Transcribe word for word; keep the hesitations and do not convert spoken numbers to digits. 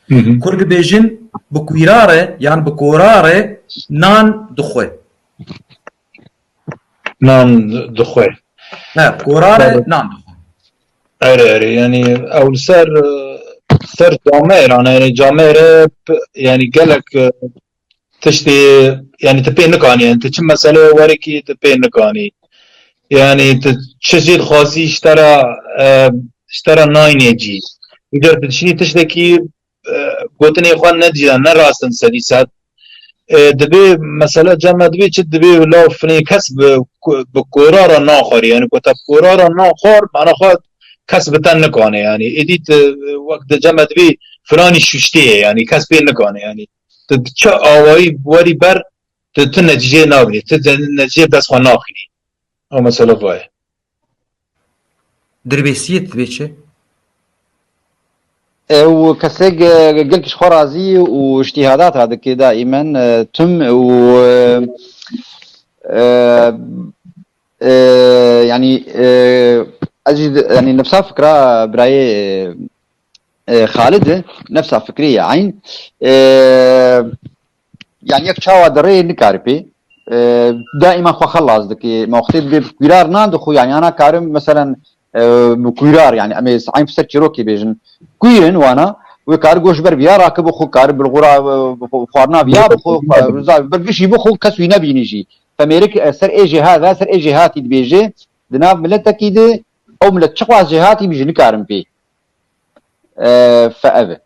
Hı hı. Kurd dibêjin bi kûrare yan bi korare nan dixwe. Nan dixwe. He, korare Evet. nan dixwe. Erê erê, yani ew li ser e, ser camêran, yani camêre p- yani gelek e, tiştê, yani tu pê nikanî, yani tu çi mesele werekî tu pê nikanî. Yani tu çi jê dixwazî ji te re e, ji te re nayne cî. Îcar tu dişînî tiştekî e, gotinê xwe ne cî ne rast in sedî sed. E, dibê mesela cem me dibê çi dibê law finê kes bi, bi kora re naxwarî. Yani ku te bi kora re naxwar, mana xwe kes bi te nikane. Yani êdî tu wek di cem me dibê filanî şuştê ye. Yani kes pê nikane. Yani tu çi awayî werî ber tu, tu neticeyê nabînî. Tu de- neticeyê dest xwe naxînî. O mesela vay. Dirbêsiyê dibê çi? Ew kesek e, gelkî ji xwe razî û îctîhadat radike daîmen e, tim û e, e, e, yani e, ez jî yani nefsa fikra birayê e, Xalid e, nefsa fikrê ye eyn. E, yani yek çawa derê nikare pê. E, daîma xwe xelas dike. Ma wextê dibê bi kûrar nan dixwe, yani ana karim meselen e, bi kûrar, yani em ê eyn ser çîrokê bêjin. Kûr in wana, wê kar goş ber viya rake bixwe, kar bilxura e, xwarina viya bixwe, xwa- ber gişî bixwe, kes wî nebînî jî. Femêrik e, ser ê jêhat ve, ser ê jêhatî dibêje, di nav miletekî de, ew milet çiqas jêhatî bî jî nikarin pê. E, fe ev e.